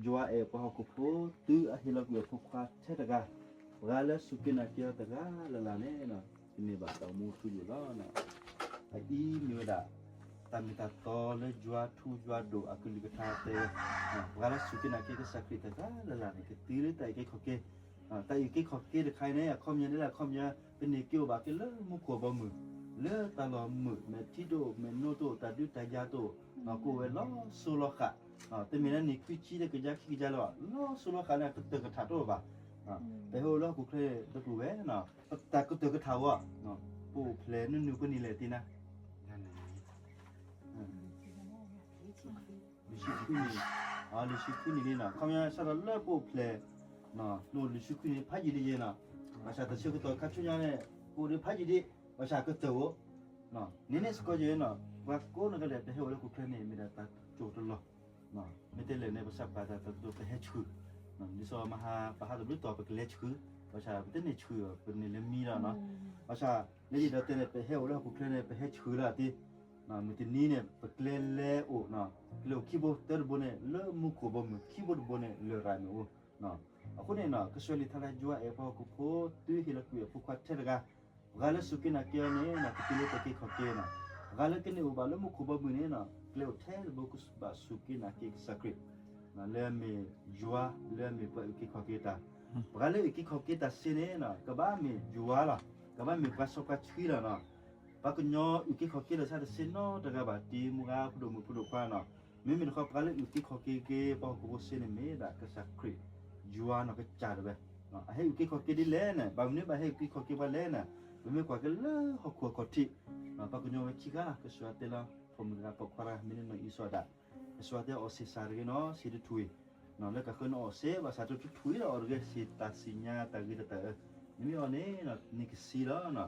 ယွၤအဲၣ်ပှၤဟီၣ်ခိၣ်ဖိ တုၤအဟ့ၣ်လီၤကွံာ်အဖိခွါထဲတဂၤ, ပှၤလၢစူၢ်က့ၤနာ်က့ၤအီၤတဂၤလၢ်လၢ်န့ၣ်, ကန့ၢ်ဘၣ်တၢ်အိၣ်မူထူယိာ်လီၤ. အအံၤမ့ၢ်ဝဲဒၣ် တၢ်မ့ၢ်တၢ်တီလၢယွၤထူယွၤဒိၣ်အကလုၢ်ကထါတဲဝဲ, ပှၤလၢစူၢ်က့ၤနာ်က့ၤကစၢ်ခရံာ်တဂၤလၢ်လၢ်န့ၣ် ကတုၤလၢတၢ်အုၣ်က့ၤခီၣ်က့ၤ, တၢ်အုၣ်က့ၤခီၣ်က့ၤတခါအံၤန့ၣ် အခီပညီဒ်လဲၣ် အခီပညီ ပန့ၢ်က့ၤအိၣ်ဘၣ်က့ၤလၢမူခိၣ်ဘီမုၢ်, လၢတၢ်လီၢ်မုာ် မဲာ်ထံတအိၣ် မဲာ်နိတအိၣ် တၢ်ဒုးတၢ်ယၤတအိၣ်, ကအိၣ်ဝဲလီၤစိၤလီၤဃာ်, တမ့ၢ်လၢန့ၢ်ခွံဆံတကယၤခံကယၤလၢၤဘၣ်, လီၤစိၤလီၤဃာ်န့ၣ် ကတၢၢ်ကထးတအိၣ်ဘၣ်. ပဟဲအိၣ်လၢဟီၣ်ခိၣ်ချၢတပူၤဝဲ, ပတၢ်ကတၢၢ်ကထးဝဲ, ပအိၣ်ဖျဲၣ်နုာ်နုာ်ပနံၤလဲၣ်တ့ၢ်နၤ လွံၢ်ဆံခွံနံၣ်, လွံၢ်ဆံခွံနံၣ်လံနီၤ, ခီပညီစးထီၣ်လၢပအိၣ်ဖျဲၣ်, နအိၣ်လွံၢ်ဆံခွံနံၣ် ဖးယံာ်လံယဲနီၤ, ဘၣ်ဆၣ်တၢ်ဆၢကတီၢ်ခါဆူညါန့ၣ် ကအိၣ်ဒံးဖးယံာ်ဒံး, ဘၣ်ဆၣ်ကတၢၢ်ဧိၤ, န့ၣ်န့ၣ်စ့ၢ်ကီးယဲနီၤ, ပှၤကိးနီၢ်ဂၤဒဲး ပဟဲအိၣ်လၢဟီၣ်ခိၣ်ချၢန့ၣ် မ့ၢ်ဒၣ်တၢ်ကၠိၣ်တလီၢ်, မ့ၢ်တဲလဲၣ်န့ၣ် ပဆၣ်ပာ်တၢ်တၢ်ကတိၤပဟဲဆှုၣ်, ဒ်သိးမဟါပဟါတဘျုးတီၢ် ပကလဲၤဆှုၣ်, ဘၣ်ဆၣ်ပတန့ၢ်ဆှုၣ် ပန့ၢ်လၢမံလီၤနီၤ, ဘၣ်ဆၣ် လၢယအဲၣ်ဒိးတဲန့ၣ် ပဟဲအိၣ်လၢဟီၣ်ခိၣ်ချၢန့ၣ် ပဟဲဆှုၣ်လၢအသ့, မုၢ်တနံၤန့ၣ် ပကျဲလဲၤအိၣ်, ကျဲအိၣ်ခံဘိ တၢတဘိန့ၣ် လၢမူခိၣ်ဘီမုၢ် ခံဘိတဘိန့ၣ် လၢၢ်ရၤမ့ၢ်အိၣ်, အဃိန့ၣ်နီၤ ကစၢ်ယွၤလံာ်ထါလၢယွၤအဲၣ်ပှၤဟီၣ်ခိၣ်ဖိ တုၤဟ့ၣ်လီၤကွံာ်အဖိခွါထဲတဂၤ, ပှၤလၢစူၢ်က့ၤနာ်က့ၤအီၤန့ၣ် ကတုၤလၢတၢ်အုၣ်က့ၤခီၣ်က့ၤနီၤ, ပှၤလၢကန့ၢ်အိၣ်ဘၣ်လၢမူခိၣ်ဘီမုၢ်န့ၣ်နီၤ ကျဲအိၣ်ထဲတဘိကဘၣ်စူၢ်က့ၤနာ်က့ၤကစၢ်ခရံာ် လၢအမ့ၢ်ယွၤ လၢအမ့ၢ်ပှၤအုၣ်က့ၤခီၣ်က့ၤတၢ်, ပှၤလၢအုၣ်က့ၤခီၣ်က့ၤတၢ်စ့န့ၣ်နီၤ ကဘၣ်မ့ၢ်ယွၤလီၤ, ကဘၣ်မ့ၢ်ပှၤစီပှၤဆှံလီၤနီၤ, ပှၤကညီအုၣ်က့ၤခီၣ်က့ၤလီၤဆၣ်တစ့နီတဂၤဘၣ် တံၤမူဂၤ ဖိဒိၣ်မုၣ်ဖိဒိၣ်ခွါနီၤ, မ့မ့ၢ်တခီပှၤလၢအုၣ်က့ၤခီၣ်က့ၤက့ၤ ပှၤဟီၣ်ခိၣ်ဖိစ့န့ၣ်မ့ၢ်ဒၣ်ကစၢ်ခရံာ်, ယွၤနီၢ်ကစၢ်ဒၣ်ဝဲ, အဟဲအုၣ်က့ၤခီၣ်က့ၤဒ်လဲၣ်န့ၣ် ဘၣ်မနုၤဘၣ်ဟဲအုၣ်က့ၤခီၣ်က့ၤပှၤလဲၣ်န့ၣ်, ပမ့ၢ်ကွၢ်က့ၤလၢဟီၣ်ခိၣ်အခီၣ်ထံး, ပှၤကညီဝဲခံဂၤလီၤ ကစၢ်ယွၤတဲလီၤ ပိာ်မုၣ်တဂၤပိာ်ခွါတဂၤ မ့ၢ်န့ၣ်နီၢ်အံၣ်စီၤအၤဒၣ်, ကစၢ်ယွၤတဲအီၣ်ဆံးစၢ်တဂ့ၤနီၤ ဆံးတထူၣ်အံၤ, လၢကဃၢၤန့ၣ်အီၣ်စ့ ဘၣ်ဆၣ်တထူၣ်ထူၣ်အံၤဒီးအီၣ်တဂ့ၤ ဆံးတၢ်ဆံးညါတၢ်ဂ့ၤတၢ်အၢ, နမ့ၢ်အီၣ်န့ၣ် နကဆံးလီၤ,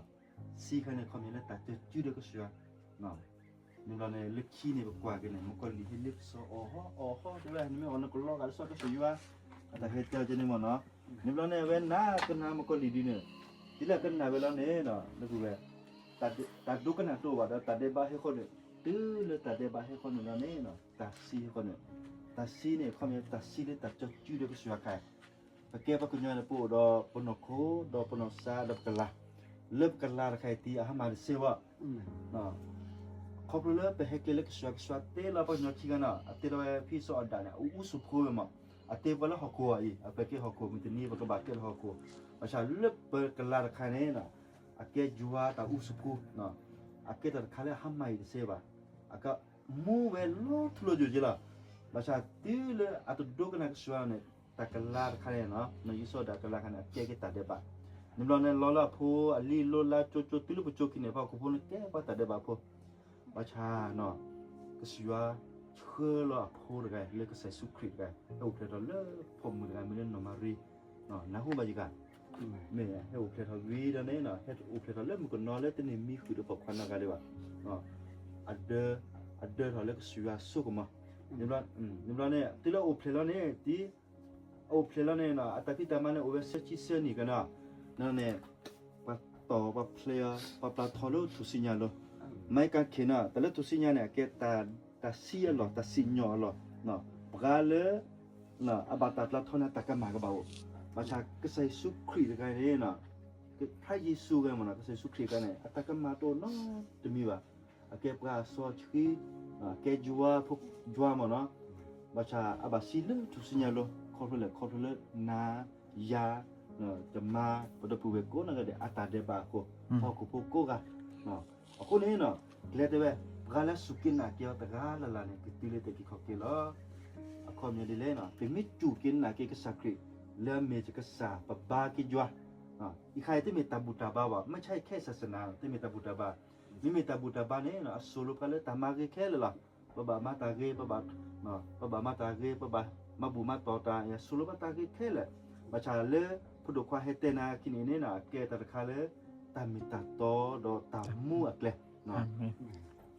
ဆံးခါန့ၣ် ခီပညီလၢတၢ်ကၢကုဒီးကစၢ်ယွၤ, န့ၣ်ဘျီန့ၣ် လၢခံန့ၣ် ပကွၢ်က့ၤန့ၣ် မုၣ်ကီၤလံၢ်ဟ့ၣ်လၢကစီၤအီၣ်ဟီၣ်အီၣ်ဟီၣ်တဲဝဲ နမ့ၢ်အီၣ်နကလီၤဂာ်လၢစီၤကစၢ်ယွၤ, အတၢ်ဟဲတဲအီၤကဲန့ၣ်မ့ၢ်နီၤ, န့ၣ်ဘျီန့ၣ် အဝဲနၤကနၣ်မုၣ်ကီၤလံၢ်ဒ်န့ၣ်, ဒ်လဲၣ်ကနၣ်ဝဲလီၤန့ၣ်, နကဝဲ, တၢ်ဒိကနၣ်တအိၣ်ဘၣ်ဒီးတၢ်ဒဲးဘးဟဲဃီန့ၣ်, တုၤလၢတၢ်ဒဲးဘးဟဲဃီန့ၣ်လီၤန့ၣ်, တၢ်ဆံးဟဲဃီန့ၣ်, တၢ်ဆံးန့ၣ် ခီပညီတၢ်ဆံးလၢတၢ်ကၢကုဒီးကစၢ်ယွၤခါ ပကဲပှၤကညီန့ၣ် ပအိၣ်ဒီးပနီၢ်ခိ ဒီးပနီၢ်စါ ဒီးပကလၤ, လၢပကလၤတခါအံၤတံၤ အဟါမၢ်တစ့ဝဲ, ခီဖျိလၢပဟဲက့ၤလၢကစၢ်ယွၤ ကစၢ်ယွၤတဲလီၤပှၤကညီခံဂၤန့ၣ် အတဲလီၤဝဲဖံစီၤအၤဒၣ်န့ၣ် အအူစူၤဖိဝဲမး, အတဲပှၤလၢဟီၣ်ခိၣ်အံၤ အပာ်က့ၤဟီၣ်ခိၣ် မုၢ်တနံၤပကဘၣ်ကဲလၢဟီၣ်ခိၣ်, ဘၣ်ဆၣ်လၢပကလၤတခါန့ၣ် အကဲယွၤတၢ်အူစူၤဖိ, အကဲတၢ်တခါလၢအဟါမၢ်အံၤတစ့ဘၣ်, အက မူဝဲလီၤထူလီၤယိာ်က့ၤလီၤ. ဘၣ်ဆၣ်တုၤလၢအတဒိကနၣ်ကစၢ်ယွၤန့ၣ် တၢ်ကလၤတခါန့ၣ်, နီၢ်အံၣ်စီၤအၤဒၣ်ကလၤတခါန့ၣ် အကဲက့ၤတၢ်ဒဲးဘး, န့ၣ်ဘျီန့ၣ် လီၤလၢအဖိအလံၤလိၤလၢကၠိကၠိတုၤလၢပကၠိခံန့ၣ် ပှၤဟီၣ်ခိၣ်ဖိန့ၣ်ကဲပှၤတၢ်ဒဲးဘးဖိ, ဘၣ်ဆၣ် ကစၢ်ယွၤဆှၢလီၤအဖိတဂၤ လၢကစၢ်ယ့ၣ်ၡူးခရံာ်တဂၤ ဟဲအိၣ်ဖျဲၣ်ထီၣ်လၢဖိမုၣ်တဂၤမ့ၢ်လၢနီၢ်မၤရံ, နၢ်ဟူဘၣ်ယက မ့ၢ်ဟဲအိၣ်ဖျဲၣ်ထီၣ်ဝံၤဒီးန့ၣ် ဟဲအိၣ်ဖျဲၣ်ထီၣ်လၢမုၣ်ကနီၤလၢတန့ၢ်မံဃုာ်ဒီးပိာ်ခွါနီတဂၤဒံးဘၣ်, အဒၢ, အဒၢထီၣ်လၢကစၢ်ယွၤအစိကမီၤ, န့ၣ်ဘျီန့ၣ် တုၤလၢအအိၣ်ဖျဲၣ်လီၤန့ၣ် တံၤ, အအိၣ်ဖျဲၣ်လီၤန့ၣ် အတၢ်ဖံးတၢ်မၤန့ၣ် အိၣ်ဝဲဆၢဆံဆၢနံၣ်ကနီၤ, န့ၣ် ပှၤတီၢ်ပှၤဖျဲးအီၤ ပှၤပျၢထီၣ်လၢထူၣ်စုညါလိၤ, မၤကခ့ၣ်နီၤ တၢ်လၢထူၣ်စုညါန့ၣ် အကဲ တၢ်ဆံးအလီၢ် တၢ်စံၣ်ညီၣ်အလီၢ်, ပှၤလၢ အဘၣ်တၢ်ပျၢထီန့ၣ် တၢ်ကမၣ်ကဘၣ်အိၣ်, ဘၣ်ဆၣ်ကစၢ်ယ့ၣ်ၡူးခရံာ်တဂၤန့ၣ် ဖဲယ့ၣ်ၡူးဂၤမ့ၢ်နီၤ ကစၢ်ယ့ၣ်ၡူးခရံာ်တဂၤန့ၣ် အတၢ်ကမၣ်တအိၣ်နီတမံၤဘၣ်, အကဲပှၤစီဆှံ, ကဲယွၤဖိယွၤမ့ၢ်နီၤ, ဘၣ်ဆၣ်အဘၣ်စံးလၢထူၣ်စုညါလိၤ ခီဖျိလဲၣ် ခီဖျိလၢနၤ ယၤ ယမါ ပဒီပုၢ်ဝဲၢ်ကိးနီၢ်ဂၤဒဲး အတၢ်ဒဲးဘးအဃိ, ပှၤဟီၣ်ခိၣ်ဖိကိးဂၤ အဃိန့ၣ် ကျဲတဲဝဲ ပှၤလၢစူၢ်က့ၤနာ်က့ၤအီၤတဂၤလၢ်လၢ်န့ၣ် ကတုၤလၢတၢ်အုၣ်က့ၤခီၣ်က့ၤလီၤ. အခီပညီဒ်လဲၣ်, ပမ့ၢ်စူၢ်က့ၤနာ်က့ၤကစၢ်ခရံာ် လၢအမ့ၢ်ကစၢ်ပဘါက့ၤယွၤ, အံၤခါအံၤတမ့ၢ်တၢ်ဘူၣ်တၢ်ဘါဘၣ်, မ့ၢ်ဆါအံၤခဲအံၤ ဆၣ်စနၤ တမ့ၢ်တၢ်ဘူၣ်တၢ်ဘါ, မ့မ့ၢ်တၢ်ဘူၣ်တၢ်ဘါန့ၣ် အစိၤလိၤပှၤလၢတၢ်မၤဂ့ၤခဲလၢာ်လီၤ. ပဘၣ်မၤတၢ်ဂ့ၤ, ပဘၣ်မၤတၢ်ဂ့ၤ, ပဘၣ်မၤဘူၣ်မၤတီၢ်တၢ် အစိၤလိၤပှၤတၢ်ဂ့ၤခဲလၢာ်, ဘၣ်ဆၣ်လၢ ဖိဒိၣ်ခွါဟဲတဲနၤခံန့ၣ်န့ၣ် အကဲတၢ်တခါလၢ တၢ်မ့ၢ်တၢ်တီဒီးတၢ်မူအကျဲ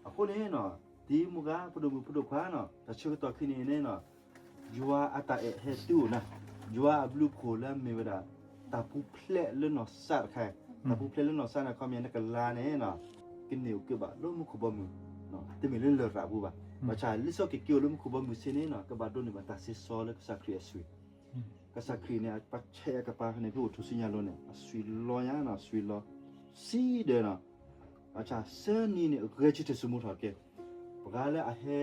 အဃိန့ၣ် တံၤမူဂၤ ဖိဒိၣ်မုၣ်ဖိဒိၣ်ခွါန့ၣ် တၢ်ဆၢကတီၢ်ခံန့ၣ်န့ၣ် ယွၤအတၢ်အဲၣ်ဟဲတုၤအိၣ်နၤ, ယွၤအဘျုးအဖှိၣ်လၢအမ့ၢ်ဝဲဒၣ် တၢ်ပူၤဖျဲးလၢနီၢ်စၢ်တခါ, တၢ်ပူၤဖျဲးလၢနီၢ်စၢ်န့ၣ် အခီပညီနကလၤန့ၣ် ကန့ၢ်အိၣ်က့ၤဘၣ်လၢမူခိၣ်ဘီမုၢ်, တမ့ၢ်လၢလရာ်ပူၤဘၣ်. ဘၣ်ဆၣ်လံာ်စီဆှံက့ၤအိၣ်လၢမူခိၣ်ဘီမုၢ်ဆ့န့ၣ်နီၤ ကဘၣ်ဒိးန့ၢ်ဘၣ်တၢ်စ့စီလၢကစၢ်ခရံာ်အသွံၣ်, ကစၢ်ခရံာ်န့ၣ် အပှၤဆဲးအကပၤန့ၣ် ဖဲအိၣ်ထူၣ်စုညါလိၤန့ၣ် အသွံၣ်လီၤညါနီၤ အသွံၣ်လီၤ စံဒၢနီၤ, ဘၣ်ဆၣ်ဆၢနံၤန့ၣ် ဂဲၤဆၢထၢၣ်ဆိကမိၣ်ထီၣ်က့ၤ ပှၤလၢအဟဲ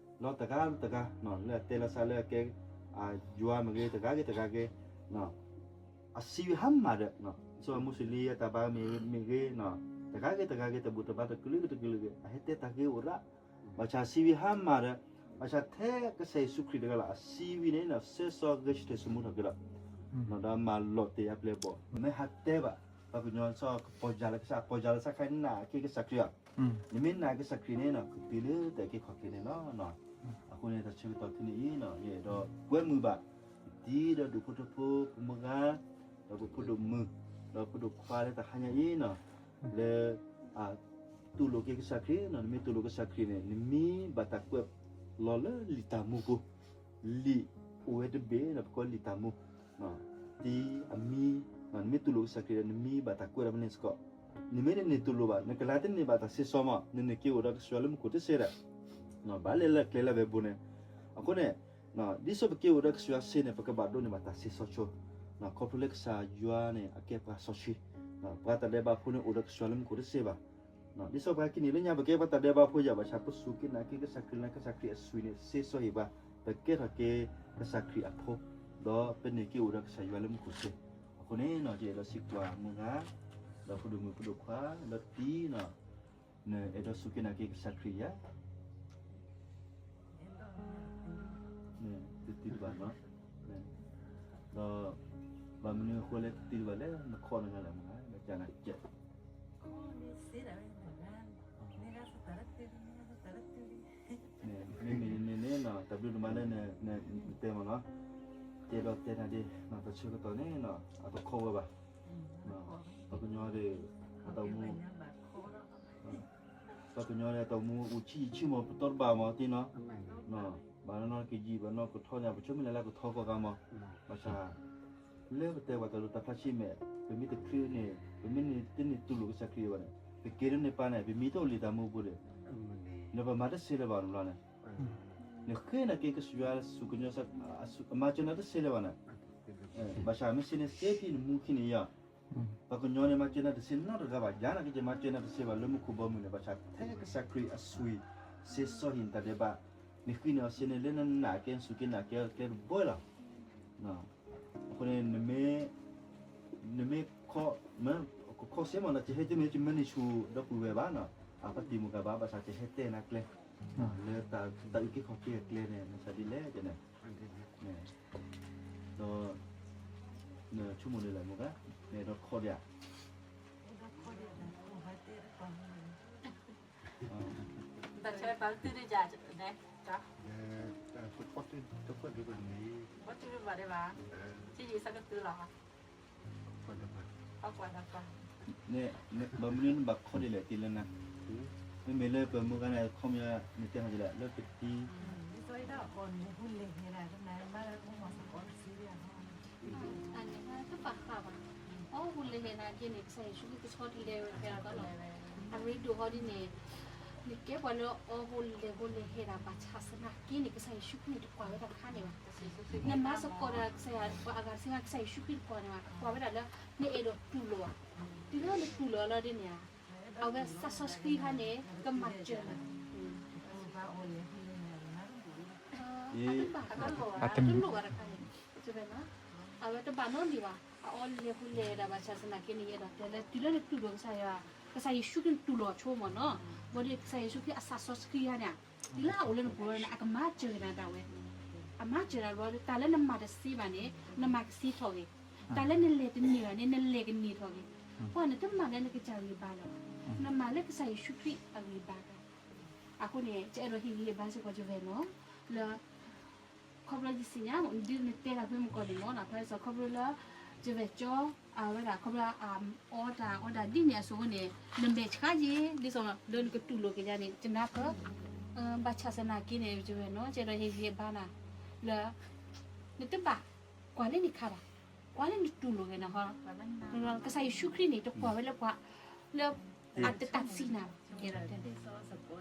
လီၤတဂၤလၢတဂၤ လၢအတဲလီၤသးလၢအကဲ အယွၤမ့ၢ်ဂ့ၤ တဂၤဂ့ၤတဂၤဂ့ၤ အစံးဝံၤဟါမၢ်ဒီး စီၤမိၤၡ့လံယၤတၢ်ဘါမ့ၢ်ဂ့ၤ တဂၤဂ့ၤတဂၤဂ့ၤ တဘူၣ်တဘါတကလုာ်ဂ့ၤတကလုာ်ဂ့ၤ အဟဲတဲတၢ်ဂ့ၤအိၣ်ရၣ်, ဘၣ်ဆၣ်စံးဝံၤဟါမၢ်ဒီး ဘၣ်ဆၣ်ထဲကစၢ်ယ့ၣ်ၡူးခရံာ်တဂၤလီၤ အစံးဝံၤန့ၣ် စ့စီဂဲၤဆၢထၢၣ်ဆိကမိၣ်ထီၣ်က့ၤလီၤ, ဒီးမၤလီၤတ့ၢ်အပျဲၢ်အဘီၣ် မ့ၢ်ဟးတဲဘၣ် ပှၤကညီစီၤကပီၤယၢ်လၢကစၢ် ပီၤယၢ်လၢကစၢ်ခါနၢ်က့ၤကစၢ်ခရံာ်ဧါ, နမ့ၢ်နာ်က့ၤကစၢ်ခရံာ်န့ၣ် ကတုၤလၢတၢ်အုၣ်က့ၤခီၣ်က့ၤန့ၣ်လီၤ. အဃိန့ၣ် တၢ်ဆၢကတီၢ်ခဲကနံၣ်အံၤ ယအဲၣ်ဒိးကွဲမုာ်ဘၣ် ယတံၤဒီးဒူၣ်ဖိထၢဖိ ပမုၢ်ဂၤ ဒီးပဖိဒိၣ်မုၣ် ဒီးဖိဒိၣ်ခွါလၢတၢ်ဟါညါအံၤနီၤ လၢ တူၢ်လိာ်က့ၤကစၢ်ခရံာ်နီၤ နမ့ၢ်တူၢ်လိာ်ကစၢ်ခရံာ်န့ၣ် နမံဘၣ်တၢ်ကွဲးလီၤလၢလံာ်တၢ်မူပူၤ, လံာ်အိၣ်ဝဲတဘ့ၣ်ဒီး ပကိးလံာ်တၢ်မူ တံၤအမံ နမ့ၢ်တူၢ်လိာ်ကစၢ်ခရံာ်ဒီး နမံဘၣ်တၢ်ကွဲးဒီးဖဲန့ၣ်စ့ၢ်ကီး, နမ့ၢ်တန့ၢ်တူၢ်လိာ်ဘၣ် နကလၤတန့ၢ်ဘၣ်တၢ်စ့စီမး နန့ၢ်က့ၤအိၣ်ဒီးကစၢ်ယွၤလၢမူခိၣ်တစ့ဒီး ဘၣ်လဲၤလၢကျဲလၢအဝဲဘိန့ၣ်, အဃိန့ၣ် ဒ်သိးပက့ၤအိၣ်ဒီးကစၢ်ယွၤစ့န့ၣ် ပကဘၣ်ဒိးန့ၢ်ဘၣ်တၢ်စ့စီဆိ, ခီဖျိလၢကစၢ်ယွၤန့ၣ် အကဲပှၤစီဆှံ, ပှၤတၢ်ဒဲးဘးဖိန့ၣ်အိၣ်ဒီးကစၢ်ယွၤလၢမူခိၣ်တစ့ဘၣ် ဒ်သိးပှၤဟဲက့ၤန့ၢ်လၢညါ ပကဲပှၤတၢ်ဒဲးဘးဖိယၤ ဘၣ်ဆၣ်ပစူၢ်က့ၤနာ်က့ၤကစၢ်ခရံာ်လၢကစၢ်ခရံာ်အသွံၣ်န့ၣ် စ့စီဟ့ၣ်ပှၤ, ပကဲထီၣ်က့ၤကစၢ်ခရံာ်အဖိ, ဒီးပန့ၢ်က့ၤအိၣ်ဒီးကစၢ်ယွၤလၢမူခိၣ်စ့, အဃိန့ၣ် ယအဲၣ်ဒိးစံးကွၢ်မုၢ်ဂၤ, ဒီးဖိဒိၣ်မုၣ်ဖိဒိၣ်ခွါ, ဒီးတံၤနီၤ, နအဲၣ်ဒိးစူၢ်က့ၤနာ်က့ၤကစၢ်ခရံာ်ယၤ တတုၤဘၣ်နီၤ, ဒီး ဘၣ်မနုၤအဃိလဲၣ်တတုၤဘၣ်လဲၣ် နခီနဂၤလဲၣ်မုၢ်ဂၤ နကနၤကဲး မ့မ့ၢ်န့ၣ်န့ၣ် တၢ်ဘျုးဒိၣ်မးလၢနတဲမးနီၤ, တဲဒီးတဲနၤဒ် တၢ်ဆၢကတီၢ်န့ၣ် အတခီဝဲဘၣ်, ပှၤကညီဒီး အတၢ်မူ ပှၤကညီဒီးအတၢ်မူအိၣ်ဆံးယံာ်ဆံးမး ပတီၢ်တဘၣ်မးတ့ၢ်နီၤ, ဘၣ်နီၢ်ကယံာ်ဘၣ်နီၢ်ကထီညါ ပဆိကမိၣ်လၢကထီကီၢ်ဂၤမး, ဘၣ်ဆၣ် လၢပတဲပှၤတၢ်လိၤတၢ်ဖျါဆံးမဲာ် ပမ့ၢ်တချုးန့ၣ် ပမ့ၢ်တန့ၢ်တူၢ်လိာ်ကစၢ်ခရံာ်ဘၣ်န့ၣ် ပက့ၤဒိးန့ၢ်ပၢ်န့ၣ် ပမံတအိၣ်လံာ်တၢ်မူပူၤဒီး လၢပမၤတစ့လၢၤဘၣ်န့ၣ်ဘျီန့ၣ်, နဃ့နာ်က့ၤကစၢ်ယွၤဆူကညီ အမၤစၢၤနၤတစ့လၢၤဘၣ်န့ၣ်, ဘၣ်ဆၣ်မ့ၢ်စ့န့ၣ် စ့ဖံနမူခံန့ၣ်ယၤ, ပှၤကညီန့ၣ်မၤစၢၤနၤတစ့နီတဂၤဘၣ်, ယၤနာ်က့ၤယမၤစၢၤနၤတစ့ဘၣ် လၢမူခိၣ်ဘီမုၢ်န့ၣ် ဘၣ်ဆၣ်ထဲကစၢ်ခရံာ်အသွံၣ် စ့စီဟ့ၣ်နတၢ်ဒဲးဘး, နဃ့န့ၢ်အီၤစ့န့ၣ် လၢနနာ်က့ၤနစူၢ်က့ၤနာ်က့ၤအီၤကျဲတဘိလီၤ. အဃိန့ၣ် နမ့ၢ် နမ့ၢ် ကခီစ့မးနီၤ ကဟဲတမ့ၢ်ကမၢန့ၢ်ဆူၣ်ဒီပုၢ်ဝဲၢ်ဘၣ်နီၤ, အပတံၤမုၢ်ဂၤဘၣ် ဘၣ်ဆၣ်ကဟဲတဲနၤကျဲ လၢတၢ်အုၣ်က့ၤခီၣ်က့ၤအကျဲန့ၣ် နစးဒ်လဲၣ်ကန့ၣ်, ဒီး နဆိကမိၣ်ဒ်လဲၣ်မုၢ်ဂၤ, နအဲၣ်ဒိးခီဒံးဧါ တၢ်ဆၢကတီၢ်တုၤဒ်ယၤန့ၣ်, တၢ် တၢ်တခီတုၤတခီဒံးဘၣ်န့ၣ်, တခီတုၤဘၣ်ဒံးဘၣ်, ဆံးယံာ်ဆၢကတုၤလီၤ, ဘၣ်မနုၤနဘၣ်ခီဒ်လဲၣ်တ့ၢ်လၢနၤ, မ့မ့ၢ်လၢပမုၢ်ဂၤန့ၣ် ခီမ့ၢ်နတဲဟီဒ်လဲၣ် လၢကတံၤ အန့ၣ်တဘၣ်ဃးဘၣ်, အီၣ်ဟူးလဲၤဟဲနာ်က့န့ၣ် ကစၢ်ယ့ၣ်ၡူးခရံာ်ကဆီတလဲဝဲဖဲအံၤလီၤ, အရ့ဒိၣ်ဟီဒ်န့ၣ်, နကဲပှၤလၢအီၣ်ဟူးလဲၤဟူးလဲၤဟဲဒၣ်ဘၣ်ဆၣ်သနာ်က့န့ၣ် ကစၢ်ယ့ၣ်ၡူးခရံာ်န့ၣ်တကွၢ်ဝဲတၢ်တခါန့ၣ်ဘၣ်, နမၤသကိးဒီးကစၢ်ယွၤ ပှၤအဂၤတစ့န့ၣ် ကစၢ်ယ့ၣ်ၡူးခရံာ်တကွၢ်န့ၣ်ဘၣ်, ကွၢ်ဝဲဒၣ်လၢ နအဲၣ်ဒိးတူၢ်လိာ်ဧါ, တုၤလၢနတူၢ်လိာ်အီၤလီၤဒ်န့ၣ်ဧါ, အဝဲသးစီဆှံခါန့ၣ် ကမၤစၢၤနၤ အတဘၣ်အတလိၣ်ဘၣ်တခါန့ၣ်, အဝဲတဘၣ်နီတမံၤဘၣ်, အအီၣ်လဲၤဟူးလဲၤဒၣ်ဘၣ်ဆၣ်သနာ်က့န့ၣ် ယအဲၣ်ဒိးတဲလၢတုၤလၢနတူၢ်လိာ်ကစၢ်ယွၤ, ကစၢ်ယ့ၣ်ၡူးခရံာ်နတူၢ်လိာ်ဆိမးနီၤ, ဘၣ်ဒီးကစၢ်ယ့ၣ်ၡူးခရံာ်အသးစီဆှံခါန့ၣ်, တုၤလၢအအိၣ်လၢနပူၤန့ၣ် အကမၤစၢၤက့ၤနၤဒၣ်ဝဲ, အမၤစၢၤနၤဘၣ်ဒီး တၢ်လၢနမၤတသ့ဘၣ်န့ၣ် နမၤကသ့ထီၣ်ဂ့ၤ, တၢ်လၢနလဲၤတန့ၢ်ဘၣ်န့ၣ် နလဲၤကန့ၢ်ထီၣ်ဂ့ၤ, ပှၤနတမၤလၢနကစၢ်ဂံၢ်ဘါလၢၤဘၣ်, နမၤလၢကစၢ်ယ့ၣ်ၡူးခရံာ်အဂံၢ်ဘါ, အဃိန့ၣ် ယအဲၣ်ဒိးဟ့ၣ်ဂံၢ်ဟ့ၣ်ဘါစ့ၢ်ကီးယဝဲၢ်နီၤ, လၢ ခီဖျိယသ့ၣ်ညါ ဒ်နတဲတၢ်ဖဲမုၢ်ကီၢ်န့ၣ်မ့ၢ်နီၤ, ဖဲစ့ၢ်ကီးခီဖျိလၢ ယဝဲၢ်ကၠီ အဝဲဒၣ် ခီဖျိအအီၣ်တၢ်အီတၢ်ဒ်န့ၣ်အစိၤန့ၣ် နမဲာ်ဆှးယံၤ ဒ်သိးလၢနကတူၢ်လိာ်က့ၤယၤန့ၣ် ယနၢ်ပၢၢ်, ဘၣ်ဆၣ်သနာ်က့န့ၣ် ယဝဲၢ်နီၤ ယအဲၣ်ဒိးဟ့ၣ်ဂံၢ်ဟ့ၣ်ဘါနၤ လၢ နတဘၣ်ကွၢ်လၢနခါဘၣ်, ကွၢ်လၢနတူၢ်လိာ်က့ၤနၤဟီ, ကစၢ်ယ့ၣ်ၡူးခရံာ်န့ၣ် တကွၢ်ဝဲလၢပှၤ လၢအတတၢ်စံးနၤဘၣ်, ကဲဒၣ်တဲ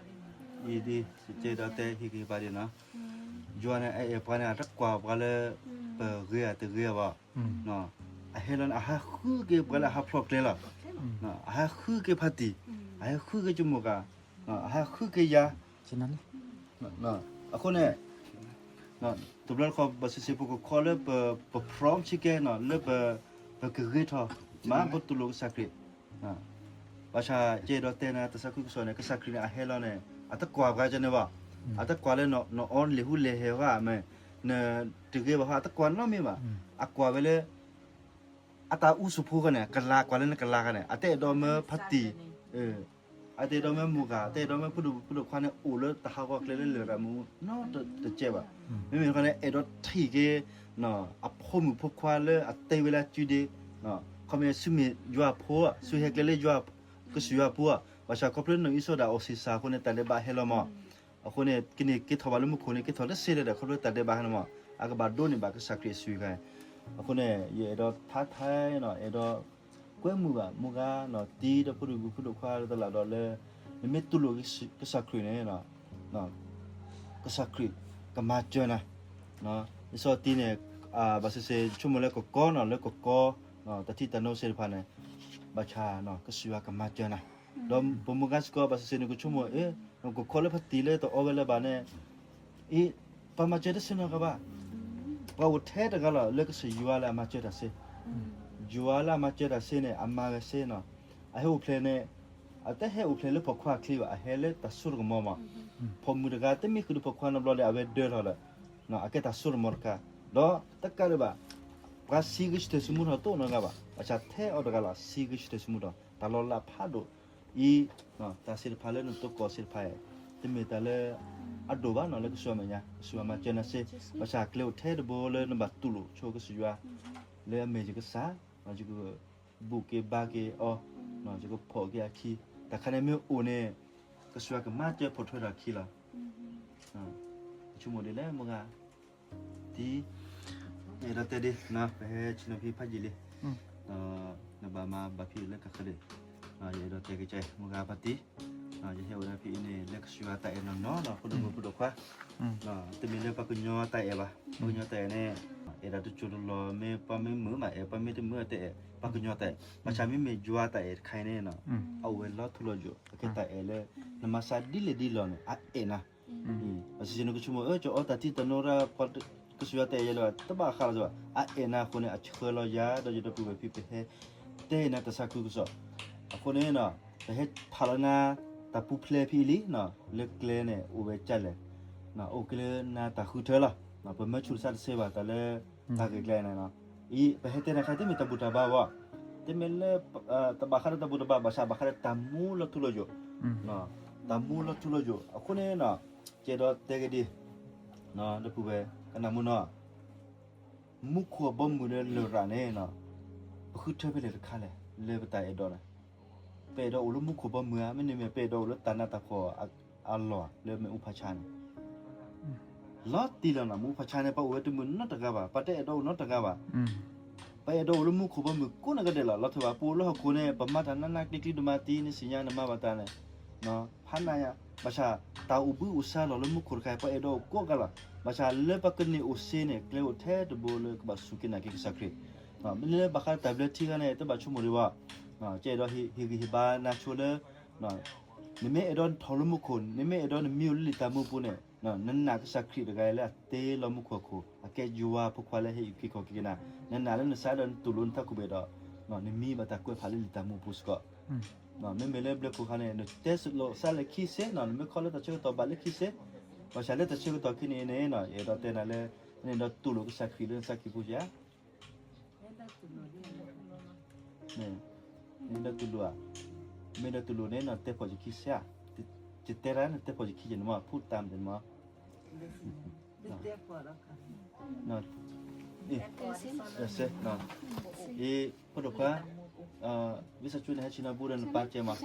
ယဒ် ယကဲဒီးတဲဟ့ၣ်ဂံၢ်ဟ့ၣ်ဘါဒ်နီၤ, ယွၤန့ၣ် အအဲၣ်ပှၤန့ၣ် အတကွၢ်ပှၤလၢ ပဂ့ၤဧါတဂ့ၤဧါဘၣ်, အဟဲလီၤန့ၣ် အဟဲဃုက့ၤပှၤလၢအဟးဖျိးကျဲလီၤ, အဟဲဃုက့ၤဖါတံၢ်, အဟဲဃုက့ၤကၠိမိၢ်ကၤ, အဟဲဃုက့ၤယၤ, အဃိန့ၣ် တဘျီတခီၣ် ဘၣ်စံးစ့ၢ် ပကခိးလၢပ ပ prom ဆံကဲနီၤ လၢပ ပကဂ့ၤထီၣ် မ့ၢ်ပတူၢ်လိာ်ကစၢ်ခရံာ်, ဘၣ်ဆၣ်ကဲဒီးတဲနၤ တၢ်သးခုကစီၣ်န့ၣ် ကစၢ်ခရံာ်န့ၣ် အဟဲလီၤန့ၣ် အတကွၢ်ပှၤကန့ၣ်ဘၣ်, အတကွၢ်လၢနအီၣ်လဲၤဟူးလဲၤဟဲဃီမ့ၢ် နတဂ့ၤဘၣ်ဃီ အတကွၢ်နီတမံၤဘၣ်, အကွၢ်ဝဲလၢ အတၢ်အူစူၤဖိဃီန့ၣ် ကလၤကွၢ်လၢနကလၤဃီန့ၣ် အတအဲၣ်ဒိးမၢဖါတံၢ် အတအဲၣ်ဒိးမၢမိၢ်ဂၤ အတအဲၣ်ဒိးမၢဖိဒိၣ်ဖိဒိၣ်ခွါန့ၣ် အိၣ်လၢတၢ်ဟးဂီၤကျဲလၢလရာ်မူနီတကဲဘၣ်. မ့မ့ၢ်တခီန့ၣ် အဲၣ်ဒိးထံၣ်က့ၤ အဖိမုၣ်ဖိခွါလၢအတ့ဝဲလၢအစုဒ့, ခီမ့ၢ်ဆူမ့ၢ်ယွၤအဖိ, ဆူဟဲကျဲလၢယွၤ ကစၢ်ယွၤအဖိ, ဘၣ်ဆၣ်ခီဖျိနီၢ်အံၣ်စီၤဒၣ်အီၣ်ဆံးစၢ်အဃိန့ၣ် တၢ်ဒဲးဘးဟဲလီၤမး အဃိန့ၣ် ကန့ၢ်က့ၤထီၣ်ဘၣ်လၢမူခိၣ်န့ၣ် က့ၤထီၣ်လၢစ့လၢဒီး ခီဖျိတၢ်ဒဲးဘးဟဲလီၤမး, အကဘၣ်ဒိးန့ၢ်ဘၣ်ကစၢ်ခရံာ်အသွံၣ်ခါ, အဃိန့ၣ် ယအဲၣ်ဒိးဖးထါနီၤ အဲၣ်ဒိး ကွဲမုာ်ဘၣ် မိၢ်ဂၤနီၤ တံၤဒီးဖိဒိၣ်မုၣ်ဖိဒိၣ်ခွါတလးဒီးလၢ နမ့ၢ်တူၢ်လိာ်ကစၢ်ခရံာ်န့ၣ် ကစၢ်ခရံာ်ကမၤစၢၤနၤ, လံာ်စီဆှံန့ၣ် ဘၣ်စံးစ့ၢ် ဆိကမိၣ်လၢကကီနီၤ လၢကကီ တၢ်ထံၣ်တၢ်နိစ့ၢ်တဖၣ်န့ၣ် ဘၣ်ဆၣ် ကစၢ်ယွၤကမၤစၢၤနၤ, ဒီးပမိၢ်ဂၤစ့ၢ်ကီး ဘၣ်စံးစ့ၢ် နကဆိကမိၣ် အ့ နကခိးလၢဖါတံၢ်လၢတအီဝဲလၢၤဘၣ်န့ၣ် အ့ ပှၤမၤစၢၤတစ့နီတဂၤဘၣ်, ပှၤအိၣ်ထဲတဂၤလီၤ လၢကစၢ်ယွၤလၢအမၤစၢၤတၢ်စ့, ယွၤလၢအမၤစၢၤတၢ်စ့န့ၣ် အမၤဂ့ၤစ့နီၤ, အဟဲအိၣ်ဖျဲၣ်န့ၣ် အတဟဲအိၣ်ဖျဲၣ်လၢပိာ်ခွါအချံဘၣ် အဟဲလၢတၢ်စိတၢ်ကမီၤမး, ပိာ်မုၣ်တဂၤ တမ့ၢ်ဃုာ်ဒီးပိာ်ခွါနီတဘျီဒီး အဝဲဒၢထီၣ်လၢ အကဲတၢ်စိတၢ်ကမီၤတခါ, ဒီးတကးဒံးဘၣ် ပှၤစံးဂ့ၤဆၢထၢၣ်သမူထီၣ်တအိၣ်နီတဂၤဘၣ်, ဘၣ်ဆၣ်ထဲအီၤတဂၤလီၤ စံးဂ့ၤဆၢထၢၣ်သမူထီၣ် တၢ်လီၤလးဖးဒိၣ်အံၤ, တၢ်စ့တဖၣ်လၢနသိးကိးစ့တဖၣ်အံၤ, တမ့ၢ်တၢ်လၢအဒိၣ်ဘၣ်နီၤ လၢကစၢ်ယွၤမဲာ်ညါ ကစၢ်ယွၤမၤစၢၤနၤစ့, ဘၣ်ဆၣ်ကျဲအိၣ်ထဲတဘိလၢနဘၣ်တူၢ်လိာ်ဆိကစၢ်ယွၤ လၢအမ့ၢ်ယကစၢ်, ယကဘူၣ်က့ၤဘါက့ၤအီၤ, ယကဖိးက့ၤအခံ, တၢ်ခါန့ၣ်မ့ၢ်အိၣ်န့ၣ် ကစၢ်ယွၤကမၤစၢၤပိာ်ထွဲထီၣ်အခံလီၤ. ဆိကမိၣ်ဒ်လဲၣ် မိၢ်ဂၤ တံၤ, ယအဲၣ်ဒိးတဲဒ် ပဟဲဆ့ၣ်နီၤဖံဖးယံာ်လံ, ဒီးနဘၣ်မၤဘၣ်ဖံးလၢကဃၢၤဒံး, ယအဲၣ်ဒိးတဲကစၢ် မိၢ်ဂၤဖါတံၢ်, ယဟဲအိၣ်ဒီးဖံအံၤန့ၣ် လၢကစၢ်ယွၤတၢ်အဲၣ်နီၢ်နီၢ်လီၤ ဖိဒိၣ်မုၣ်ဖိဒိၣ်ခွါ, တမ့ၢ်လၢပှၤကညီတၢ်အဲၣ်ဘၣ်, ပှၤကညီတၢ်အဲၣ်န့ၣ် အဲၣ်ဒၣ်တစိၢ်တလီၢ် မ့ၢ်ပှၤမ့ၢ်မုာ်မး အဲၣ်ပှၤမ့ၢ်တမုာ်တအဲၣ် ပှၤကညီတၢ်အဲၣ်, ဘၣ်ဆၣ်မ့မ့ၢ်ယွၤတၢ်အဲၣ်တခါအံၤန့ၣ် အအိၣ်ဝဲလီၤထူလီၤယိာ် အကဲတၢ်အဲၣ်လၢ နမၤသးဒ်လဲၣ်ဒ်လဲၣ်န့ၣ် အအဲၣ်နၤ ဘၣ်ဆၣ်နကဆိကမိၣ် အၢ ကၠီအီတၢ်ထံၣ်တၢ်နိရၣ် ပှၤကစၢ်ယွၤတၢ်အဲၣ်ယဲလၢၤဘၣ် တဘၣ်ဃးလီၤစ့ၢ်ဘၣ် အအဲၣ်နၤအဃိန့ၣ် အဆှၢလီၤယၤ ဒီးယဒီပုၢ်ဝဲၢ်ဖံ ပဟဲတဲနၤတၢ်သးခုကစီၣ်, အဃိန့ၣ် ပဟဲဖးလီၤနၤ တၢ်ပူၤဖျဲးဖံအံၤလံ လၢကျဲန့ၣ် အိၣ်ဝဲကၢ်လဲၣ်, အိၣ်က့ၤလၢနၤတၢ်ဃုထၢလီၤ, ပမၢဆူၣ်သးတသ့ဘၣ်တၢ်လၢ တၢ်ဂ့ၢ်ကျဲန့ၣ် အံၤ ပဟဲတဲနၤခါ တမ့ၢ်တၢ်ဘူၣ်တၢ်ဘါဘၣ်, တမ့ၢ်လၢ တဘၣ်ဃးဒီးတၢ်ဘူၣ်တၢ်ဘါ ဘၣ်ဆၣ်ဘၣ်ဃးဒီးတၢ်မူလီၤထူလီၤယိာ်, တၢ်မူလီၤထူလီၤယိာ် အဃိန့ၣ် ကဲဒီးတဲက့ၤဒ် ဒီပုၢ်ဝဲၢ် ကနၣ်မုာ်နီၤ, မူခိၣ်အဘီမုၢ်ဒီးလရာ်န့ၣ် ပဃုထၢဖဲလဲၣ်တခါလဲၣ် လၢပတၢ်အဲၣ်ဒိးန့ၣ်, ပအဲၣ်ဒိးအိၣ်လၢမူခိၣ်ဘီမုၢ်ဧါ, မ့တမ့ၢ် ပအဲၣ်ဒိးအိၣ်လၢတၢ်နးတၢ်ဖှီၣ်အလီၢ်ဧါ လၢမ့ၣ်အူဖးဆါန့ၣ် လီၤတံၢ်လီၤနီၤ, မ့ၣ်အူဖးဆါန့ၣ် ပအိၣ်ဝဲတမုာ်နီတဂၤဘၣ်, ပတအဲၣ်ဒိးအိၣ်နီတဂၤဘၣ်, ပအဲၣ်ဒိးအိၣ်လၢမူခိၣ်ဘီမုၢ်ကိးနဂၤဒဲးလီၤ. လီၤထီၣ်ဘၣ် ပအိၣ်လၢဟီၣ်ခိၣ်န့ၣ် ပမၤတၢ်နးနးကျံၤကျံၤ ဒိၣ်မးတံၢ် နသ့ၣ်ညါနမၤဘၣ်တၢ်န့ၣ် ဖးနးယါ, ဘၣ်ဆၣ်တၢ်အိၣ်ဘှံးအိၣ်ဆါလီၤလၢမူခိၣ်တခါ ပအဲၣ်ဒိးအိၣ်ကိးဂၤလီၤ. ဘၣ်ဆၣ်လၢပကန့ၢ်အိၣ်စ့န့ၣ် ကျဲအိၣ်ထဲတဘိလၢကဘၣ်စူၢ်က့ၤနာ်က့ၤကစၢ်ခရံာ်, မ့ၢ်လၢဘၣ်ဃးဒီးတၢ်ဘျၢထံဂၤန့ၣ် တဘၣ်ဆိကမိၣ်ဒံးဘၣ်, ကအဲၣ်ဒိးဟ့ၣ်ဂံၢ်ဟ့ၣ်ဘါနၤဆိလၢ နမ့ၢ်အဲၣ်ဒိးနထီၣ်လၢမူခိၣ် နမ့ၢ်အဲၣ်ဒိးနမံအိၣ်လၢလံာ်တၢ်မူပူၤန့ၣ် နနာ်ကစၢ်ခရံာ်တဂၤလၢအတ့လီၤမူခိၣ်အခိၣ် အကဲယွၤဖိခွါလၢဟဲအုၣ်က့ၤခီၣ်က့ၤက့ၤနၤ, နနာ်လၢနသးဒီးနတူၢ်လိာ်နထးခိၣ်ဘ့ၣ်ဒီး နမံဘၣ်တၢ်ကွဲးဖးလၢလံာ်တၢ်မူပူၤစ့ၢ်ကီး, မ့မ့ၢ်လၢဘျၢခိၣ်ခါန့ၣ် နတဲလိာ်သးလၢခံစ့ နမ့ၢ်ခီလၢတၢ်ဆၢကတီၢ်ဘၣ်လၢခံစ့, ဘၣ်ဆၣ်လၢတၢ်ဆၢကတီၢ်ခံန့ၣ်န့ၣ် ယအဲၣ်ဒိးတဲနၤလၢ နအဲၣ်ဒိးတူၢ်လိာ်ကစၢ်ခရံာ်လၢနသးကံၢ်ပူၤဧါ မ့ၢ်ဒီးတူၢ်လိာ်ဧါ, မ့ၢ်ဒီးတူၢ်လိာ်န့ၣ် နတဲဖီၣ်ယခံစ့ဧါ, ယတဲတၢ်နတဲဖီၣ်ယခံက့ၤန့ၣ်မး ဖူတၢ်မတ့ၢ်န့ၣ်မး, အ့ ဖိဒိၣ်ခွါ, ဝံသးစူၤန့ၣ် ဟဲဆ့ၣ်နီၤဘူဒီးနပၢ်ကဲမး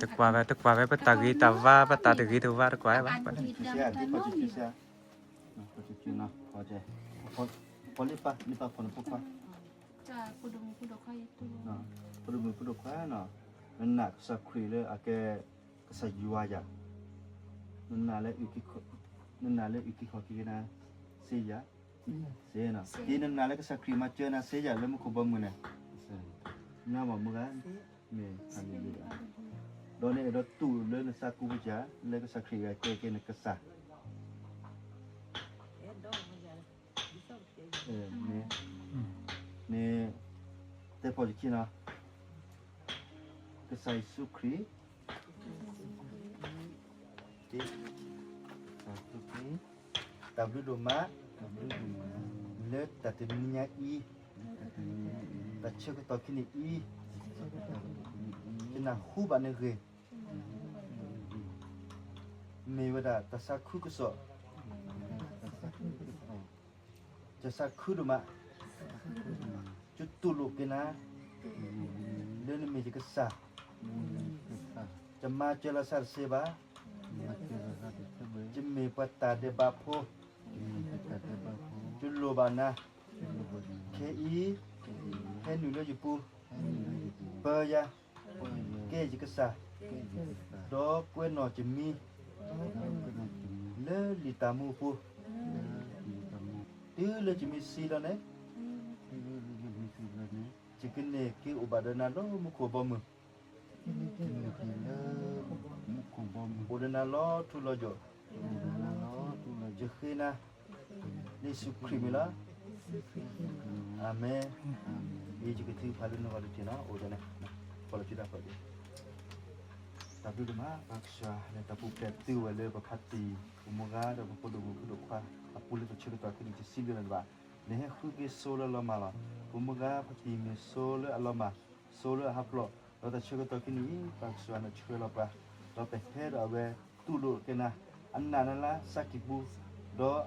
တကွၢ်ဝဲ တကွၢ်ဝဲ ပတၢ်ဂ့ၤတၢ်ဝါ ပတၢ်တဂ့ၤတဝါ တကွၢ်ဝဲဘၣ်, ပလ့ပၢ် လ့ပၢ်ဖိန့ၣ်ဖိခွါ, ဖိဒိၣ်မုၣ်ဖိဒိၣ်ခွါ, နနာ်ကစၢ်ခရံာ်လၢအကဲ ကစၢ်ယွၤယၤ, နနာ်လၢ နနာ်လၢအုၣ်က့ၤခီၣ်က့ၤနၤစ့ယၤ, စ့နီၤ, ဒ်နနာ်လၢကစၢ်ခရံာ်မၤစၢၤနၤစ့ယၤလၢမူခိၣ်ဘီမုၢ်န့ၣ်, နမ့ၢ်မုၢ်ဂၤ, မ့ၢ်, ဒီးနအဲၣ်ဒိးတူၢ်လိာ်လၢနသးကိၢ်ပူၤယၤ လၢကစၢ်ခရံာ်ဂၤကဲက့ၤနကစၢ် မ့ၢ်, တဲဖီၣ်ယခံနီၤ, ကစၢ်ယ့ၣ်ၡူးခရံာ်, တၢ်ဘျုးဒိၣ်မး, လၢတၢ်တနံၤညါအံၤ, တၢ်ဆၢကတီၢ်ခဲအံၤ, ယနၢ်ဟူဘၣ်နဂ့ၢ်, မ့ၢ်ဝဲဒၣ်တၢ်သးခုကစီၣ် ယသးခုဒိၣ်မး, ယတူၢ်လိာ်က့ၤနၤ, လၢနမ့ၢ်ယကစၢ်, ယမၤစၢၤလီၤစၢ်တသ့ဘၣ်, ယမ့ၢ်ပှၤတၢ်ဒဲးဘးဖိ, ယလိၣ်ဘၣ်နၤ, ခဲအံၤ, ဟဲနုာ်လၢယပူၤ, ပၢယၤ, ကဲယကစၢ်, ဒီးကွဲးနီၣ်ယမံၤ လၢလံာ်တၢ်မူအပူၤ, တုၤလၢယမံၤဆံးလီၤန့ၣ်, ယကန့ၢ်က့ၤအိၣ်ဘၣ်ဒီးနၤလၢမူခိၣ်ဘီမုၢ်, အိၣ်ဒီးနၤလီၤထူလီၤယိာ်, ယဃ့နၤ, လၢယ့ၣ်ၡူးခရံာ်မံၤလီၤ. အၤမ့ၣ်. ယကထုကဖၣ်လၢနဂီၢ်တထံၣ်နီၤ, အိၣ်ဒ်န့ၣ်, ဖီၣ်လီၤစုဒၣ်ဖီၣ်က့ၤ, တၢ်ဘျုးဒိၣ်မး ပၢ်ကစၢ်, လၢတၢ်ပူၤဖျဲးသုဝဲလၢပဖါတံၢ်, ပမိၢ်ဂၤဒီးပဖိဒိၣ်မုၣ်ဖိဒိၣ်ခွါအပူၤလၢတၢ်ဆၢကတီၢ်ခဲအံၤန့ၣ် ယစံးဘျုးနၤတဘၣ်, နဟဲဃုက့ၤစိလၢအလီၤမၢ်လီၤ. ပမိၢ်ဂၤဖါတံၢ်မ့ၢ်စိလၢအလီၤမၢ်, စိလၢအဟးဖျိး, ဒီးတၢ်ဆၢကတီၢ်ခဲအံၤန့ၣ် ပၢ်ကစၢ်နဆှၢလီၤပှၤ, ဒီးပဟဲဒီးအဝဲတူၢ်လိာ်က့ၤနၤ, အနာ်နၤလၢစးကံၢ်ပူၤ, ဒီး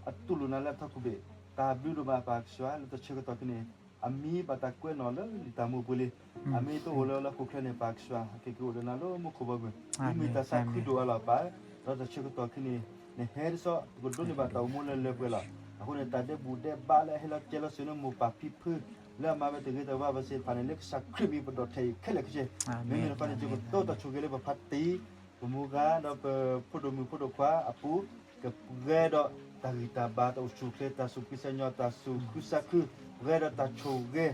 အတူၢ်လိာ်နၤလၢအထီခိၣ်ဘ့ၣ်, တၢ်ဘျုးဒိၣ်မးပၢ်ကစၢ် လၢတၢ်ဆၢကတီၢ်ခဲအံၤန့ၣ်, အမံၤဘၣ်တၢ်ကွဲးနီၣ်လၢလံာ်တၢ်မူပူၤလံ, အမ့ၢ်တအိၣ်လၢလၢဟီၣ်ခိၣ်ချၢန့ၣ် ပၢ်ကစၢ် အက့ၤက့ၤအိၣ်ဒီးနၤလၢမူခိၣ်ဘီမုၢ်, မ့မ့ၢ်တၢ်သးခုဒိၣ်အါလီၤပၢ်, ဒီးတၢ်ဆၢကတီၢ်ခဲအံၤန့ၣ်, နဟဲတဆီ ပကဒိးန့ၢ်ဘၣ်တၢ်အိၣ်မူလၢလၢပှဲၤလီၤ. အဃိန့ၣ် တၢ်ဒဲးဘူၣ်ဒဲးဘးလၢအဟဲလီၤကဲလီၤစိာ်န့ၣ် မိၢ်ပၢ်ဖံဖု လၢအမၤဝဲတဂ့ၤတဝါဘၣ်သ့ၣ်တဖၣ်န့ၣ် လၢကစၢ်ခရံာ်မံၤပဒိၣ်ထဲအံၤခဲလၢာ်ခဲဆ့, မ့မ့ၢ်တခီန့ၣ် ယကတိၤတၢ်ဆိၣ်ဂ့ၤလၢပဖါတံၢ်, ပမိၢ်ဂၤဒီးပဖိဒိၣ်မုၣ်ဖိဒိၣ်ခွါအပူၤ, ကပှဲၤဒီးတၢ်ဂံၢ်တၢ်ဘါ တၢ်အိၣ်ဆူၣ်အိၣ်ချ့ တၢ်သူၣ်ဖှံသးညီ တၢ်သူၣ်ခုသးခု, ပှဲၤဒီးတၢ်ဆိၣ်ဂ့ၤ,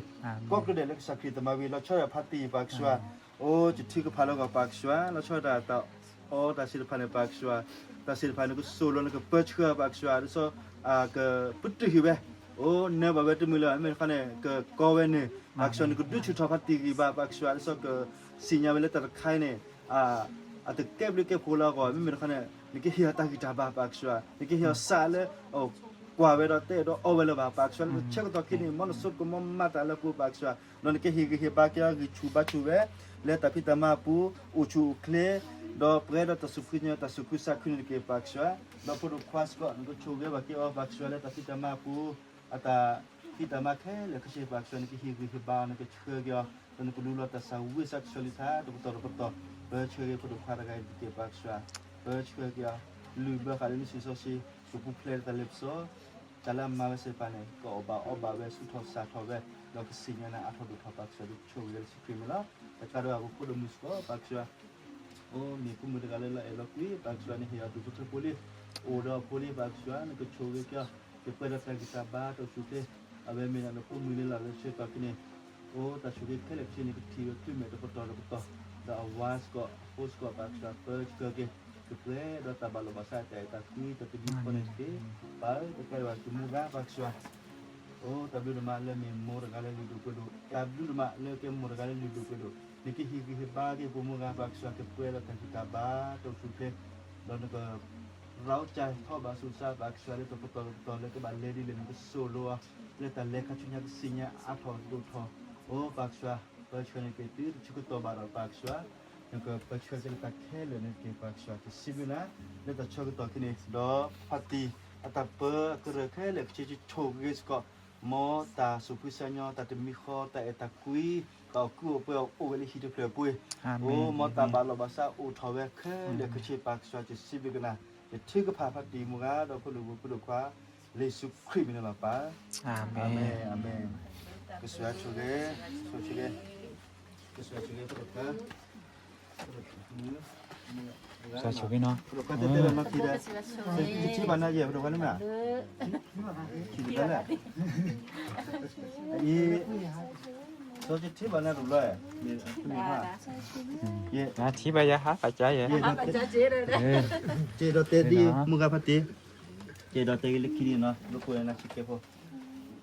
ကိးကဒဲးလၢကစၢ်ခရံာ်တမၤဝံၤ လီၤဆီဒၣ်တၢ်ဖါတံၢ်ပၢ်ကစၢ်, အိ ယထုကဖၣ်လၢဂီၢ်ပၢ်ကစၢ်, လီၤဆီဒၣ်တၢ်အီၣ်တၢ်သ့ၣ်တဖၣ်န့ၣ် ပၢ်ကစၢ်, တၢ်သ့ၣ်တဖၣ်န့ၣ် ကစိာ်လီၤန့ၣ် ကပၢဆှၢပၢ်ကစၢ်, ဒ်သိး ကပတုာ်ဟံၣ်ဝဲ, အိ နၢဘၣ်ဝဲတမုာ်လၢၤ မ့မ့ၢ်တခီန့ၣ် ကကီဝဲန့ၣ်, ပၢ်ကစၢ် နကဒုးဆူၣ်ထီၣ်ဖါတံၢ်ဂံၢ်ဘါ ပၢ်ကစၢ်, ဒ်သိးကသ့ၣ်ညါဝဲလၢတၢ်တခါအံၤန့ၣ် အတကဲဘျုးကဲဖှိၣ်လၢအဂီၢ် မ့မ့ၢ်တခီန့ၣ် နကဟ့ၣ်အီၤတၢ်ဂံၢ်တၢ်ဘါ ပၢ်ကစၢ်, နကဟ့ၣ်အီၤစးလၢ ကွၢ်ဝဲဒီးတအဲၣ်ဒိးအီဝဲလၢၤဘၣ် ပၢ်ကစၢ်, လၢတၢ်ဆၢကတီၢ်ခဲအံၤန့ၣ် မ်နဆိကမိၣ်မၤတၢ်လၢပှၤ ပၢ်ကစၢ်, ဒီးနကဟ့ၣ်ဂံၢ်ဟ့ၣ်ဘါက့ၤအီၤ ဂံၢ်ဆူၣ်ဘါဆူၣ်ဝဲ လၢတၢ်ဖံးတၢ်မၤအပူၤ အိၣ်ဆူၣ်အိၣ်ချ့, ဒီးပှဲၤဒီးတၢ်သူၣ်ဖှံသးညီ တၢ်သူၣ်ခုသးခုန့ၣ်တက့ၢ် ပၢ်ကစၢ်, ဒီးဖိဒိၣ်ခွါစ့ၢ်ကီး နကဆိၣ်ဂ့ၤဘၣ်က့ၤအီၤ ပၢ်ကစၢ် လၢတၢ်ဖံးတၢ်မၤအပူၤ အတၢ်ဖံးတၢ်မၤခဲလၢာ်ခဲဆ့ ပၢ်ကစၢ် နကဟ့ၣ်ဂံၢ်ဟ့ၣ်ဘါအီၤ နကဆှၢက့ၤအီၤ ဒီးနကလူလီၤတၢ်သးဝံၣ်သးကဆှီလံာ်ထါ တပတီၢ်တပတီၢ်, ပၢဆှၢက့ၤဖိဒိၣ်ခွါတဂၤအံၤတက့ၢ် ပၢ်ကစၢ်, ပၢဆှၢက့ၤအီၤ လုၢ်ဘၢဃာ်လၢနစုစီဆှံ, ကပူၤဖျဲးလၢတၢ်လ့ပစီ တၢ်လၢအမၤဝဲသ့ၣ်တဖၣ်န့ၣ် ကအီၣ်ဘၣ်အီဘၣ်ဝဲ ဆူၣ်ထီၣ်စၢ်ထီၣ်ဝဲ, ဒီးကသ့ၣ်ညါနၤအါထီၣ်ဒိၣ်ထီၣ် ပၢ်ကစၢ် ဒ်ဆိၣ်ဂ့ၤလၢယ့ၣ်ၡူးခရံာ်မံၤလီၤ. တကးဒံးဘၣ် ပဖိဒိၣ်မုၣ်စ့ၢ်ကီး ပၢ်ကစၢ်, အိ မ့ၢ်ဖိမုၣ်တဂၤလၢလီၤအဲၣ်လီၤကွံ ပၢ်ကစၢ် နဟ့ၣ်အီၤဒူၣ်ဖိထၢဖိလံ, အိၣ်ဒီးအဖိလံ ပၢ်ကစၢ် နကဆိၣ်ဂ့ၤက့ၤအီၤ ကပှဲၤဒီးတၢ်ဂံၢ်တၢ်ဘါတၢ်အိၣ်ဆူၣ်အိၣ်ချ့, အဝဲမ့ၢ်ဒၣ်နဖိမုၣ်လၢလီၤလၢဆၢကတီၢ်ခဲအံၤန့ၣ်, အိ တၢ်ဆိၣ်ဂ့ၤခဲလၢာ်ခဲဆ့န့ၣ် ကထံၣ်ဝဲချုးမဲာ်တပတီၢ်တပတီၢ်, ဒီးအဝၤစ့ၢ်ကီး အဖိစ့ၢ်ကီး ပၢ်ကစၢ် ပၢဆှၢက့ၤ ကပှဲၤဒီးတၢ်ဘၣ်လိာ်ဘၣ်စး တၢ်အဲၣ်တၢ်ကွံတၢ်တမံၤဃီန့ၣ်တက့ၢ်. ပၢ်ဧၢ တကးဒံးဘၣ် ယမိၢ်ဂၤ ပၢ်ကစၢ် အိ တၢ်ဘျုးဒိၣ်မးလၢမ့ၢ်မိၢ်တဂၤလၢလုၢ်ဒိၣ်ပှ့ၤဒိၣ်, တၢ်ဘျုးဒိၣ်မးလၢကဲမိၢ်တဂၤလၢလုၢ်ဒိၣ်ပှ့ၤဒိၣ်, နကဟ့ၣ်ဂံၢ်ဟ့ၣ်ဘါက့ၤပမိၢ်ဂၤ ပၢ်ကစၢ် ကပှဲၤဒီးတၢ်ဂံၢ်တၢ်ဘါတၢ်အိၣ်ဆူၣ်အိၣ်ချ့, ဒီးနက ရီးစၢ်ထီၣ်ဘၣ်ဆူးစၢ် ပၢ်ကစၢ် လၢတပတီၢ်တပတီၢ်လၢကဘၣ်လဲၤဒ်လဲၣ် နကသိၣ်လိအီၤ လၢတၢ်လဲၤခါဆူညါကသ့ၣ်ညါအါထီၣ်ဒိၣ်ထီၣ်, အိ ပၢ်ကစၢ် ပၢဆှၢန့ၣ်က့ၤတုၤတဆၢကတီၢ်ဘၣ်ဒီး ပၢ်ကစၢ် နကပၢဆှၢက့ၤလၢတၢ်ခဲလၢာ်န့ၣ်တက့ၢ် ပၢ်ကစၢ် ယစံးဘျုးနၤ လၢတၢ်ဆၢကတီၢ်ခဲအံၤန့ၣ် ဒီးဖါတံၢ်အတၢ်ပၢအကရၢၢ်ခဲလၢာ်ခဲဆ့ ယဆိၣ်ဂ့ၤစ့ၢ်ကီး မ်တၢ်သူၣ်ဖှံသးညီ တၢ်တမံၤဃီ တၢ်အဲၣ်တၢ်ကွံ တၢ်အိၣ်ကူအိၣ်ပှဲၤအိၣ်ဝဲလၢဟံၣ်တဖျၢၣ်ပူၤ, အိ မ်တၢ်ဘၣ်လိာ်ဘၣ်စးအိၣ်ထီၣ်ဝဲခဲလၢာ်ခဲဆ့ ပၢ်ကစၢ် ယစံးဘျုးက့ၤနၤ, ယထုကဖၣ်ဖါတံၢ်မိၢ်ဂၤဒီးဖိဒိၣ်မုၣ်ဖိဒိၣ်ခွါ လၢယ့ၣ်ၡူးခရံာ်မံၤန့ၣ်လီၤ ပၢ်, အၤမ့ၣ် အၤမ့ၣ်. ကစၢ်ဆိၣ်ဂ့ၤ, ဆိၣ်ဂ့ၤ, ကစၢ်ဆိၣ်ဂ့ၤ ပဒိၣ်ခွါ, ကစၢ်ဆိၣ်ဂ့ၤနီၤ, ပဒိၣ်ခွါတဲတဲလီၤနီၤခံဒီး, ယထံၣ်ဘၣ်နၤယဲၢ် ပဒိၣ်ခွါန့ၣ်မ့ၢ်, ထံၣ်ဘၣ်လဲၣ်, အံၤ, စီၤယထံၣ်ဘၣ်နၤတဘျီ, ယထံၣ်ဘၣ်ယၤဟးပာ်ကါယဲၢ်, ကဲဒီးတဲဒ်မုၢ်ဂၤဖါတံၢ်, ကဲဒီးတဲလၢခံန့ၣ်နီၤ လၢပှဲၤနၤဆံကဲဖိ,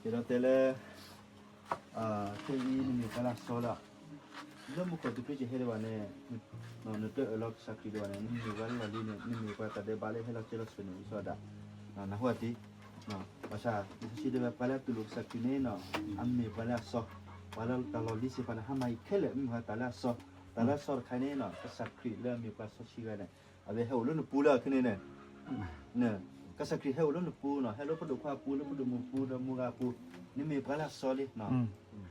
ကဲဒီးတဲလၢ ခဲအံၤနမ့ၢ်ပှၤလၢအစီလီၤ, လၢမူခိၣ်သုးခရံာ်ကဟဲဒံးဘၣ်န့ၣ်, နတအၢၣ်လီၤကစၢ်ခရံာ်ဒံးဘၣ်န့ၣ် နမ့ၢ်ပှၤလၢလီၢ်လံၤန့ၣ် နမ့ၢ်ပှၤတၢ်ဒဲးဘးလၢဟဲလီၤစၢၤလီၤသွဲၣ်န့ၣ် အံၤစီဒၣ်, နၢ်ဟူဧါတံၢ်, ဘၣ်ဆၣ် လံာ်စီဆှံတဲဝဲပှၤလၢအတူၢ်လိာ်ကစၢ်ခရံာ်န့ၣ်နီၤ, အမ့ၢ်ပှၤလၢအစီ, ပှၤလၢတၢ်လီၢ်လံၤစ့ၢ်ကီးန့ၣ် ဟါမၢ်အံၤခဲလၢာ် မ့ၢ်ပှၤတၢ်လၢအစီ, တၢ်လၢအစီတခါန့ၣ်နီၤ ကစၢ်ခရံာ်လၢအမ့ၢ်ပှၤစီဆှံဂၤန့ၣ် အဝဲဟဲအိၣ်လၢနပူၤလၢခဲန့ၣ်န့ၣ် ကစၢ်ခရံာ်ဟဲအိၣ်လၢနပူၤနီၤ, ဟဲလၢပဒိၣ်ခွါအပူၤ လၢပဒိၣ်မုၣ်ပူၤ ဒီးမုၢ်ဂၤအပူၤ, နမ့ၢ်ပှၤလၢအစီလံ,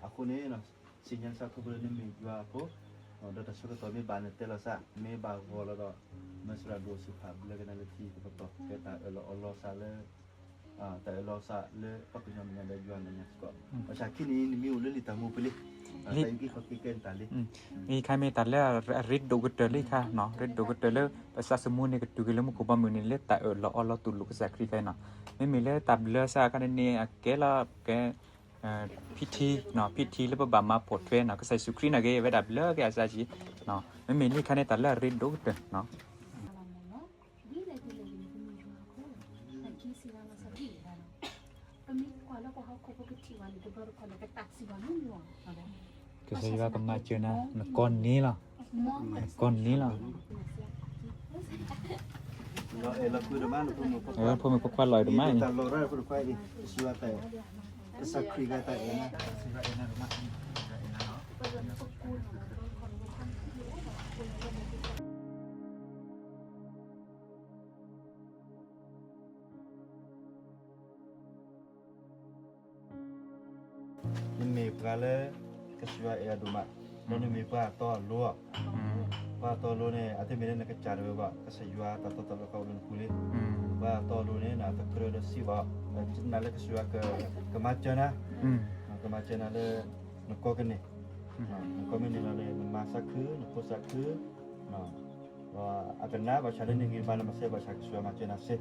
အဃိန့ၣ် သ့ၣ်ညါစၢ်ခီဖျိလၢနမ့ၢ်ယွၤအဖိ, ဒီးတၢ်ဆၢကတီၢ်မ့ၢ်ဘၣ်နတဲလီၤစၢ် မ့ၢ်ဘၣ်ဂီၤလီၤဒီး မ့ၢ်စရၣ်ဒိၣ်စ့ၢ်ဖးဘျၢကနၤလၢထံကပတီၢ် ကဲတၢ်အၢၣ်လီၤအီလီၤစၢ်လၢ တၢ်အၢၣ်လီၤစၢ်လၢပှၤကညီမဲာ်ညါဒီးယွၤမဲာ်ညါစ့ၢ်ကီး, ဘၣ်ဆၣ်ခံန့ၣ် နမ့ၢ်အိၣ်လၢလံာ်တၢ်မူပူၤလံ, တၢ်အုၣ်က့ၤခီၣ်က့ၤကဲနတၢ်လံ, မ့ၢ်ခါမ့ၢ်တၢ်လၢအရ့ဒိၣ်ကတၢၢ်လံခါ, ရ့ဒိၣ်ကတၢၢ်လၢ ပသးသမူန့ၣ်ကတုၤက့ၤလၢမူခိၣ်ဘီမုၢ်န့ၣ် လၢတၢ်အၢၣ်လီၤအီလီၤတူၢ်လိာ်ကစၢ်ခရံာ်ခါအံၤနီၤ, မ့မ့ၢ်လၢတၢ်ဘျၢစၢ်အခါန့ၣ်န့ၣ် အကဲလီၤကဲ ဖံထံ, ဖံထံလၢပဘၣ်မၤပိာ်ထွဲနီၤ ကစၢ်ယ့ၣ်ၡူးခရံာ်န့ၣ်က့ၤ အဝဲဒၣ်ဘျၢက့ၤအသးဆံး, မ့မ့ၢ်လံခါန့ၣ် တၢ်လၢအရ့ဒိၣ်ကတၢၢ်နီၤ ကစၢ်ယွၤကမၤစၢၤနၤ နကီၢ်န့ၣ်လီၤ, နကီၢ်န့ၣ်လီၤ, ဖိမုၣ်ဖိခွါလီၤအံၤတမံၤ, နမ့ၢ်ပှၤလၢ ကစၢ်ယွၤအဲၣ်အဒိၣ်မး, ဒီးနမ့ၢ်ပှၤအတီအလိၤ, ပှၤအတီအလိၤန့ၣ် အတမ့ၢ်လၢနကစၢ်တဂ့ၤဘၣ်, ကစၢ်ယွၤတၢ်တီတၢ်လိၤကအိၣ်လၢနပူၤလံ, ပှၤအတီအလိၤန့ၣ် အတကြၢးဒီးစံးဘၣ်, နာ်လၢကစၢ်ယွၤကမၤစၢၤနၤ, ကမၤစၢၤနၤလၢ နကီၢ်ကန့ၢ်, နကီၢ်မ့ၢ်န့ၣ်လီၤန့ၣ် နမၤသးခု နဖိသးခု အကနၣ်ဘၣ်ဆၣ်လၢနဂံၢ်ဘါနမၤစၢၤဘၣ်ဆၣ် ကစၢ်ယွၤမၤစၢၤနၤစ့ၢ်,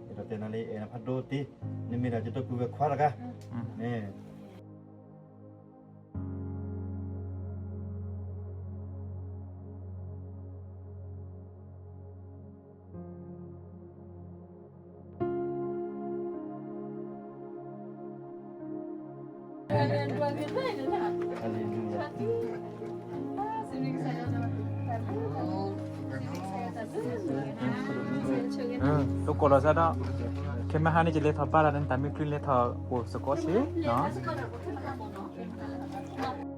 ဒီးတဲနၤလၢအဲၣ်နဖးဒိၣ်တ့ၢ်, နမ့ၢ်ဒၣ်ယဒီပုၢ်ဝဲၢ်ခွါတဂၤ, မ့ၢ် တကိးလီၤစၢ်ဒီး ခဲမဟါန့ၣ် ယလဲၤထီၣ်ဘါလီၤန့ၣ် တၢ်မ့ၢ်ချုးလဲၤထီၣ်အိၣ်စ့ၢ်ကီးဆ့နီၤ.